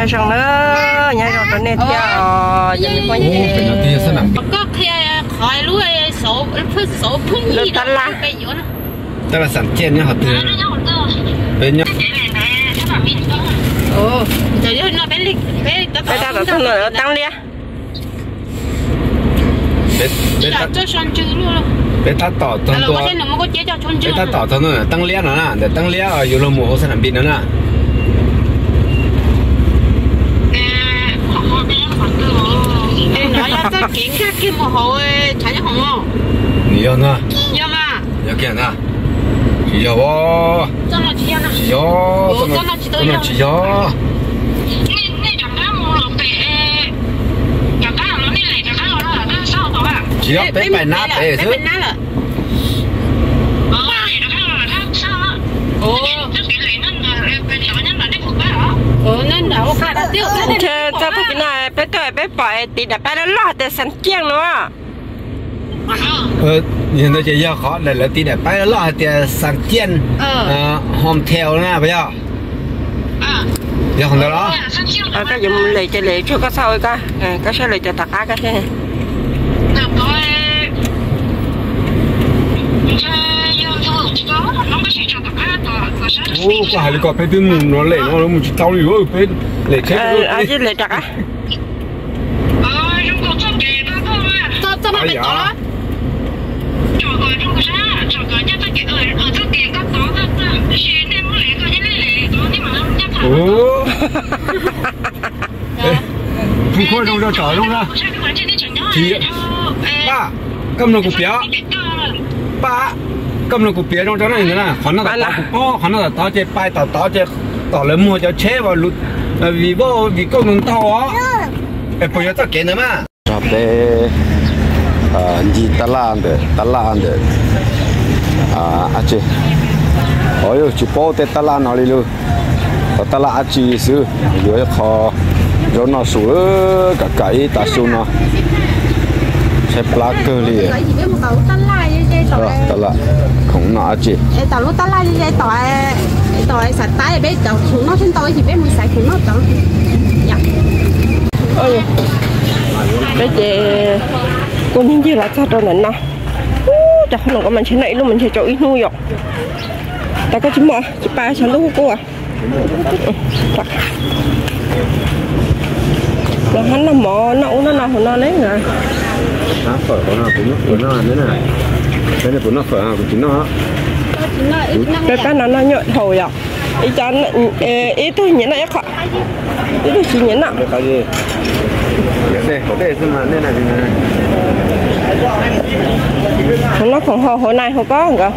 Zoo na, nyob zoo rau nej thiab os cov me phooj ywg. Koj qhia qhov lub, lub tab laj, tab laj Xam Ciaj nyob qhov twg? Peb nyob, peb tab tom tuaj no Teeb Liab. Peb tab tom tog ntua, peb tab tom tog ntua ntawm Teeb Liab no na, ntawm Teeb Liab yus luag mus hauv Xam Nab Npis no na. Nws yog na, yog kiag na, tsis yog, tsis yog, tsis yog. Tsis yog, peb pais nab pem xwb. Ntshe txog tag kis no peb tuaj peb pom tiv daim paib loj loj tias Xam Ciaj no. Yog ntawd ces yog qhov lawv tiv daim paib loj loj hais tias Xam Ciaj Hotel na puas yog? Yog qhov ntawd los? Koj yuav mus lem ces lem tsuag koj txhob ua koj, koj saib lawv cov tom qab koj thiab. Ub, koj hais li ko peb twb mus no lem no lawv mus tsis tau li, peb lem tsheb. Lem rov qab. Tus khuaj zoo rau tsom zoo na. Pab, koj mloog kuv piav. Pab, koj mloog kuv piav zoo rau na, qhov no tom tod kuv paub, qhov no tom tod ces pais tom tod ces tom lawv muag cov tsheb Vivo Vigo ntau ntau os. Es puas yog txoj kev ntawd mas? Peb ncig tab laj ntawm, tab laj ntawm dab tsi, o yus tsis paub tej tab laj no li lawm. Qhov tab laj dab tsi xwb, yuav ib qho zaub noj su, kam kam ib tav su no, tshaib plab kawg li. Tab laj khoom noj dab tsi. Peb ces kuj ncig ncig los txog rau ntawm no. Cov qhob noom ko mas ntshe noj ib lub mas ntshe tsau ib hnub yom. Tau koj tsis muaj, tsis pab xyov ntuj kuj kuj. Los hab noj mov noj ub noj no hauv no ne. Peb pab no noj nyuaj dhau yom. Ib co, ib tug nyiam noj ib qho, ib tug tsis nyiam noj. Hauv no khoom haus hauv nais hauv ko nkawd.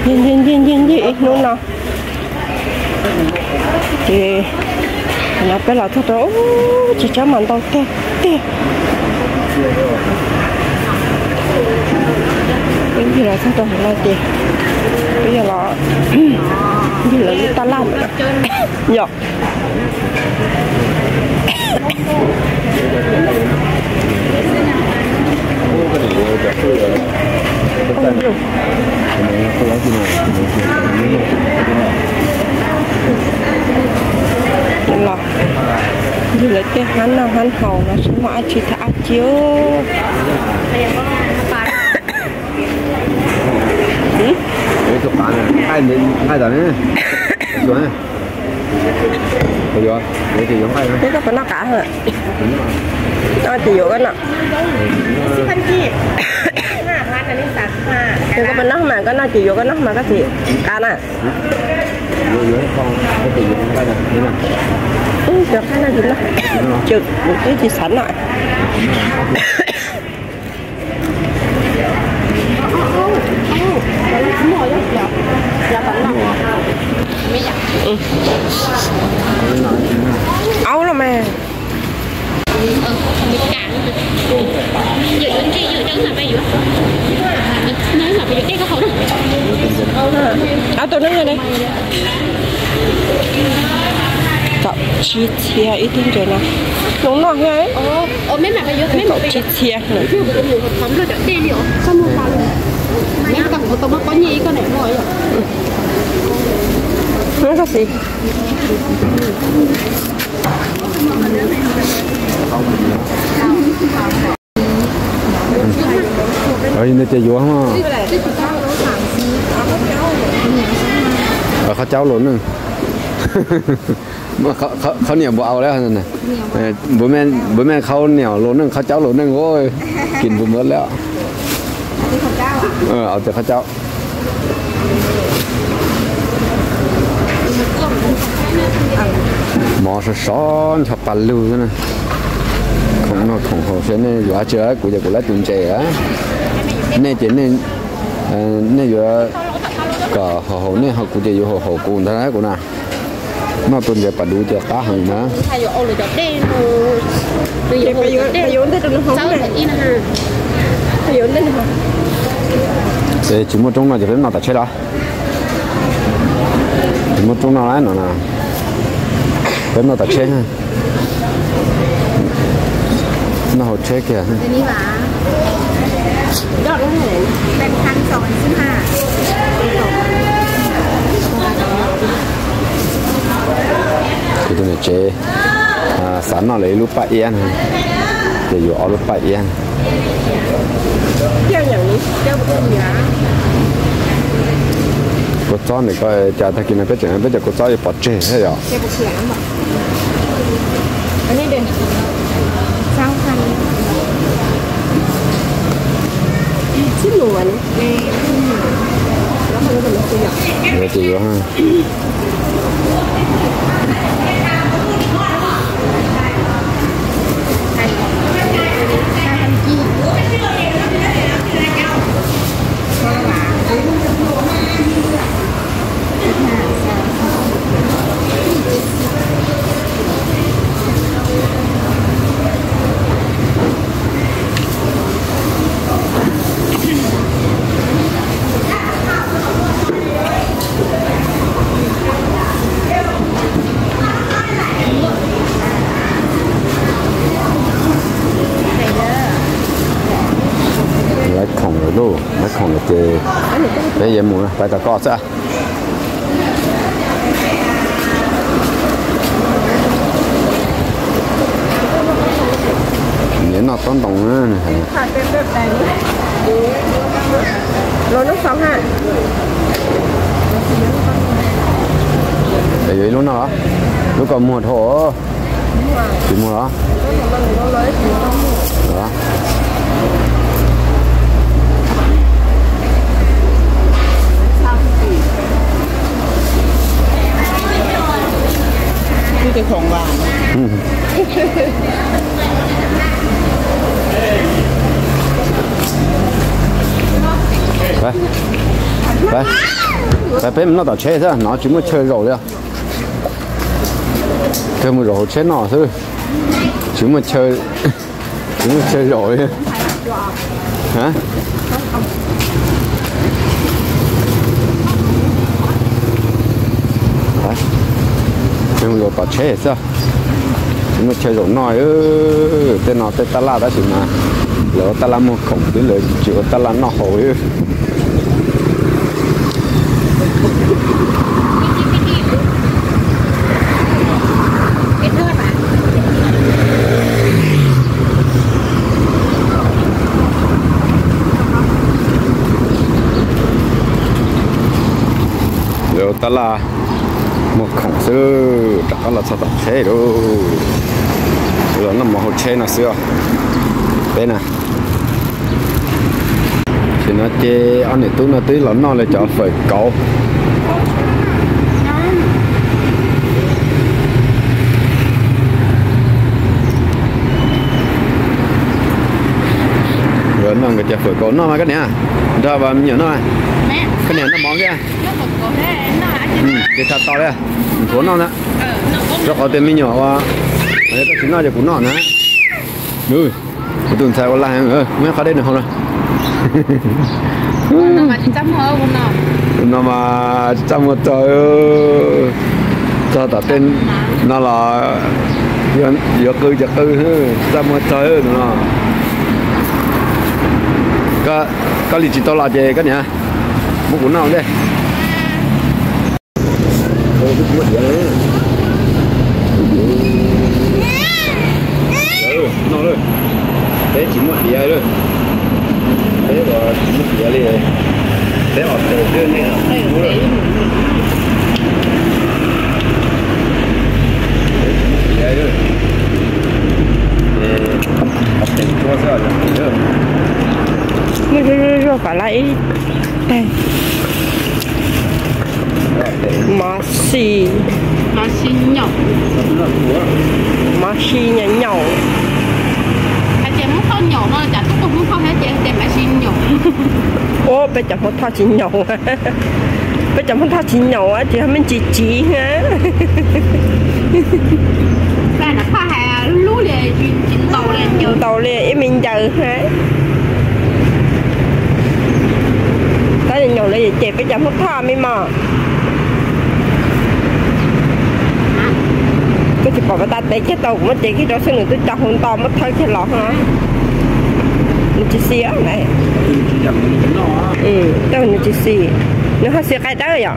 Ncig ncig ncig ncig ib hnub no ces no peb los txog rau tsis tsob mas ntau tiag tiag. Peb ncig los txog rau hauv no ces peb yog los ncig lawv lub tab laj yom. Los ncig lawv tej hab noj hab haus no tsis muaj dab tsi thab dab tsi. Koj puas noj qav? Ces yuav koj noj. Ces koj puas noj mas koj noj, ces yuav koj noj mas koj tsis qav na. Cov qaib no tsis noj, twb tsis xav noj. Aub los mas. Aub tus no yog li kaum tsib txhiab ib tug ntses no. Zoo noj thiab. Kaum tsib txhiab. Ntawd ces yuav qhov caub los neej. Khau niam npua au lawm, npua me khau niam los neej, khau caub los neej, kis npua muab lawm. Au tias khau caub. Mov sov sov ncho pa lug. Khoom noj khoom haus seb nej yuav dab tsi, kuv ces kuv laib tus ntses. Nej ces nej yuav kom haus haus nej, ho kuv ces yuav haus haus kuv ntag kuv na. Noj tus ntses pas duv ces qab heev na. Ces tsis muaj roob noj ces peb noj tom tsheb los? Tsis muaj roob noj no na, peb noj tom tsheb. Noj hauv tsheb kiag. Kuv tus niam tsev xav noj lawv ib lub paj iab na, ces yuav ob lub paj iab. Kua txob ntawm ko cas tag kis no peb tseem, peb cov kua txob yuav pov tseg thiab yom. Yuav ces yuav. Lawv khoom lawm lauj, lawv khoom lawm ces peb yuav mus pais tom ko xwb. Niam noj tob ntoo na. Yuav ib lub noj los? Lub ko muag dhau. Tsis muag los? Peb mus noj tom tsheb xwb, no tsis muaj chaw zaum li. Kawg mus zaum hauv tsheb noj xwb, tsis muaj chaw, tsis muaj chaw zaum li. Kawg mus zaum tom tsheb xwb, tsis muaj chaw zaum noj. Tej no tej tab laj tab sis mas lawv ua tab laj muag khoom xwb, lawv tsis ua tab laj noj haus li. Lawv tab laj muag khoom xwb, rov qab los txog tom tsheb lauj. Los noj mov hauv tsheb no xwb os. Peb na, tam sim no ces ob niam tub no twb los noj lawv cov fawm kauv. Nkawd noj nkawd cov fawm kauv noj mas koj niam, nrog me nyuam noj. Koj niam noj mov thiab. Ces tau tau li, nthuav noj na. Rau qhov tias me nyuam ua, koj tsis noj ces kuv noj na. Kuv tus ntxhais ua laj heev, muab qhov dej nws haus na. No mas tsis txaj muag txog, txog tom tej no los yuav qw ces qw, tsis txaj muag txog no. Koj li tsis tau los ces koj niam, muab kuv noj ua ntej. Muab diav li. No lawm. Peb tsis muaj diav li. Peb uas tsis muaj diav li. Peb os tes xwb nej os tes ub lawm. Peb tsis muaj diav li. Os tes tuaj xwb os tes. Muaj zuj zuj zuag kom lawm ib teg. Mov si, mov si nyaum, mov si nyaum nyaum. Hais tias Hmoob Thoj nyaum no cas tub tuaj Hmoob Thoj thiab ces hais tias mov si nyaum. Ub, peb cov Hmoob Thoj tsis nyaum. Peb cov Hmoob Thoj tsis nyaum ces me ntsis tsiv. Ntaus li ib me ncaws. Tab nyaum lawv ces peb cov Hmoob Thoj me mos. Koj tsis pom pas tas tes kiag tau kuv muab cev kiag rau xwb nws twb cov hauv nto muab thawb kiag los ho. Nws tsis xis lawm. Nws tsis xis, nws ho xis qai dawb yom.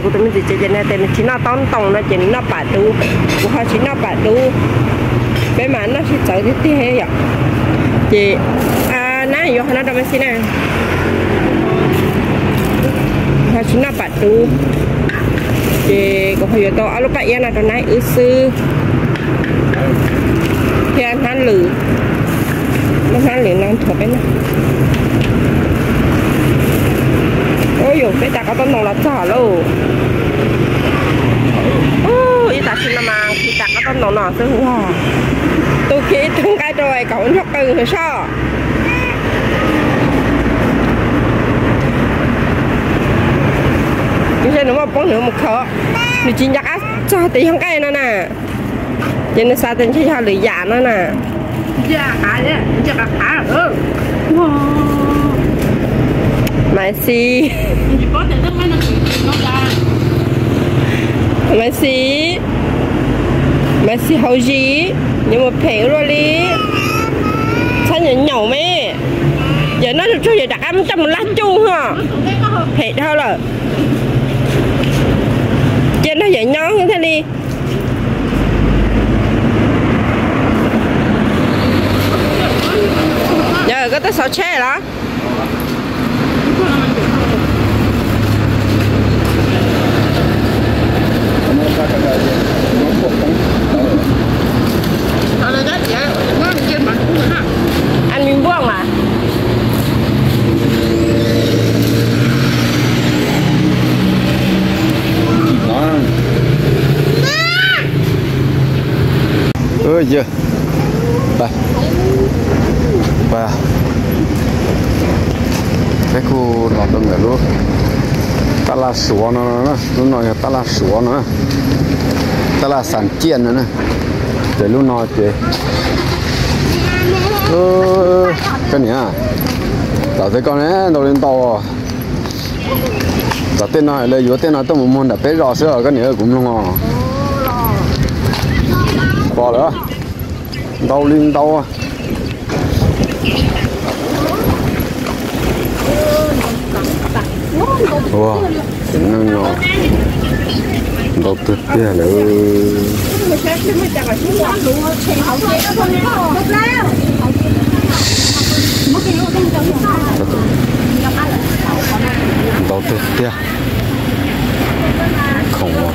Kuv tus me ntxhais ces nws tias nws tsis noj taub ntoo no ces nws noj pam dub, kuv ho tsis noj pam dub. Peb mas noj sib txawv tiag tiag yom. Ces nab yuav qhov no rau me xi na. Ho tsis noj pam dub, ces kuv ho yuav tau ob lub paj iab no rau nab wb xwb. Thiab hnab lwm, lub hnab lwm no nthuav peb noj. Ub, yus peb tas qab taub ntoo los txog lauj. Ub, ib tag kis no mas kis tas qab taub ntoo no xwb. Tu kiag ib tug nqaij rau kom ua nrog qw soj. Nws muaj poob nws mus khaws, nws tsis nco qab txog tias yog nqaij no na. Ces nws xav tias ntshe yog lwm yam no na. Maiv Xis, Maiv Xis, Maiv Xis hauv zis, nws mus phem ua luaj li. Txhob nyaum nyaum me, yawm no tsuag yawm rov qab coj mus laj cuj ho. Phem dhau lawm. Cia nrog yawm nyob thiaj li. Yog koj twb xauv tsheb los? Ăn miếng vuông à? Ui yog, peb kuj los rau ntawm lub tab laj Suav no, lub no yog tab laj Suav no, tab laj Xas Ciaj no na. Ces lub no ces, koj niam, tom tej koj ntau li ntau. Tom tej no lawv yuav tej no tuaj mus muag nram peb zos xwb os koj niam, kuv mloog os. Pom lawm, ntau li ntau. Ua, tsev neeg no ntau tiag tiag lawm. Ntau tiag tiag. Khoom.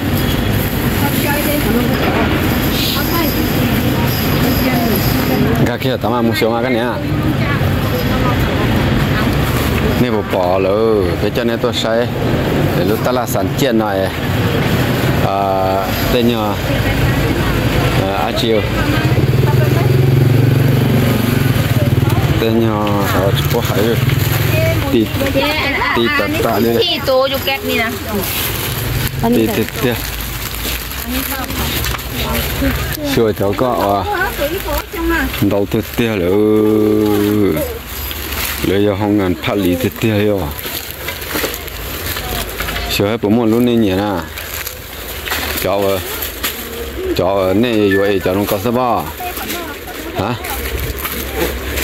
Nkag kiag tom mas mus xyuas mas koj niam. Nej puas pom lawm, peb coj nej tuaj saib lub tab laj Xas Ciaj no, tej nyuag, ab tsi, tej nyuag tsis paub hais, ti tas tas li. Ti tiag tiag. Xyuas cov koj, ntau tiag tiag lawm. Lawv yog hoo nas phaj lis tiag tiag li os. Xyov puas muaj lub nej nyiam na. Cov, cov nej yuav es cov zoo ko xwb pob. Ha,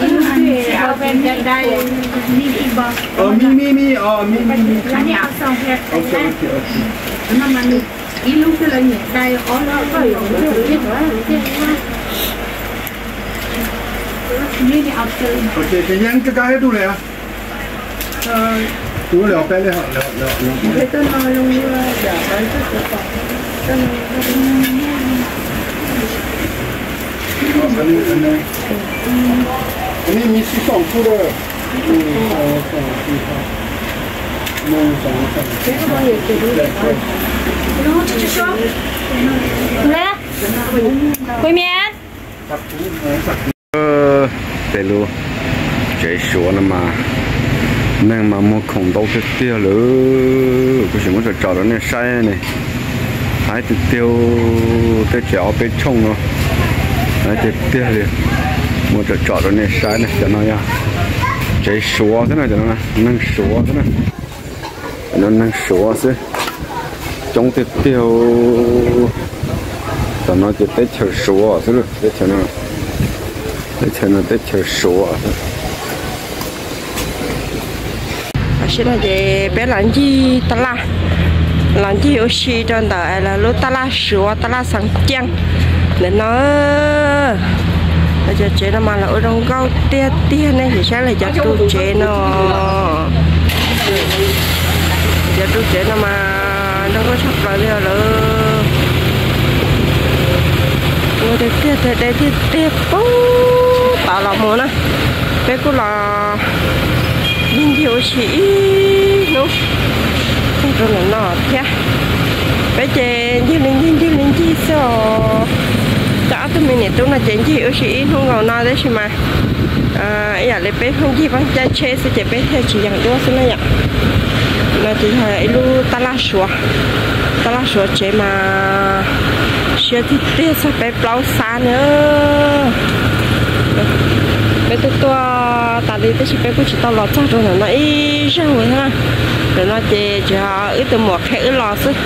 Ib lub twb dai, dai, mi ib bo. Ờ, mi, mi, mi, ờ, mi, mi, mi. Lawv niag ao xoo thiab. Ok, ok, ok. No mas nws ib lub twb lawv nyiam dai ob lub koj yuav. Mi ni ao xoo. Ok, ces yeej kab kab ib tug li. Tus li os, peb li hos. Anib mi sib xoom kub lawm. Kuv miab. Tej lub tsev Suav no mas neeg mas muag khoom ntau tiag tiag li. Kuv sim muab tsom tsom rau nej saib ne. Haib tiag tiag, tej tsev ob peb tshooj no. Haib tiag tiag li. Muab tsom tsom rau nej saib ne, cov no yog tsev Suav xwb na, cov no neeg Suav xwb na. Cov no neeg Suav xwb, coob tiag tiag. Cov no ces teb chaws Suav xwb, teb chaws no, teb chaws no teb chaws Suav. Tam sim no ces peb los ncig taj laj, los ncig ua si rau ntawm lawv lub taj laj Suav, taj laj Xeev Ceej ntawm no. Cov tsev no mas lawv ua zoo nkauj tiag tiag, nej sim saib lawv cov ru tsev no. Cov ru tsev no mas zoo nkauj tshaj plaws li lawm. Ua tiag tiag, de tiag tiag pub tod los mus na. Peb kuj los ncig ncig ua si ib hnub txog rau ntawm no thiab. Peb ces ncig li ncig ncig li ncig xwb os. Cov ob tug me niam tub no ces ncig ua si ib hnub nkaus no tab sis mas ib yam li peb pheej ncig pheej caij tsheb xwb ces peb thiaj tsis yeem duab xwb na yom. No ces yog ib lub taj laj Suav, taj laj Suav tsev mas siab tiag tiag, txog peb plaub xab na. Peb tuaj tuaj tas li tab sis peb kuj tsis tau los txog rau ntawm no ib zaug thiab na. Ntawm no ces tsuas wb tus muam qhia wb los xwb.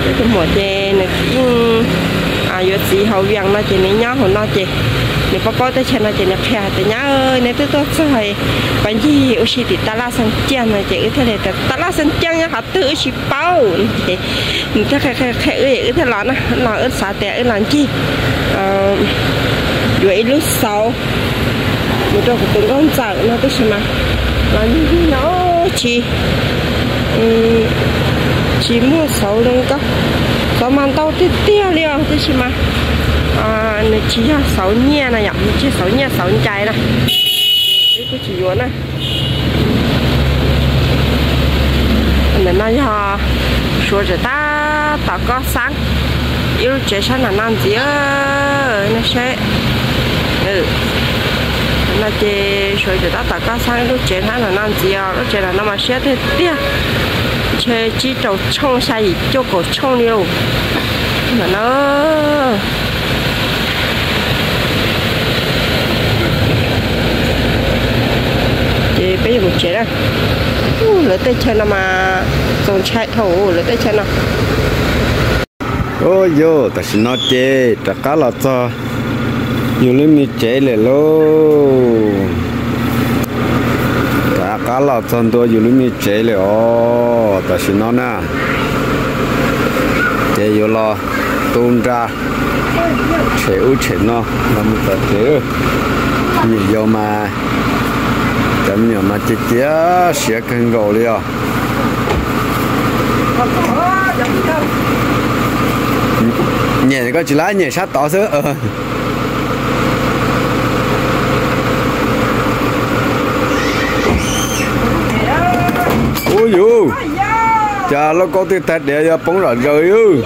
Wb tus muam ces nws yeej yuav txiv hauv Vias no ces nws nyob hauv no ces nws paub paub teb chaws no ces nws qhia hais tias, nyab, neb twb tuaj txog, pab ncig ua si tim taj laj Xeev Ceej no ces wb thiaj li tias taj laj Xeev Ceej nyob qhov twg wb tsis paub no ces nws thiaj qhia qhia wb, wb thiaj los na, los wb xav tias wb los ncig yuav ib lub xauv mus rau kuv tus nkauj ntxawm no tab sis mas los ncig no tsis, tsis muaj xauv zoo nkauj. Xauv mas ntau tiag tiag li os tab sis mas nws tsis yog xauv nyiaj na yom, nws tsis yog xauv nyiaj xauv ncais na. Wb kuj tsis yuav na. Ntawm no yog Suav tseem tab tom koj xab ib lub tsev sab nram no ntxiv, nej saib. No ces Suav tseem tab tom koj xab ib lub tsev sab nram no ntxiv os. Lub tsev nram no mas siab tiag tiag, ntshe tsib rau tshooj xya yim cuaj kaum tshooj li lauj. Ntawm no ces peb yuav mus tsev na. Lawv tej chaw no mas txaus ntshai dhau lawv tej chaw no. Ua yog tam sim no ces rov qab los txog yus lub me tsev lawm lauj. Rov qab los txog ntua yus lub me tsev lawm os. Tam sim no na ces yuav los tu nra tshem ub tshem no los mus tom tsev. Nyuam yaus mas cov me nyuam mas cia cia siav kawg nkaus li os. Nyem koj tsis lab nyem sab tod xwb. Ub yus, cas lauj kaub twb tag diav yuav poob zom zaws.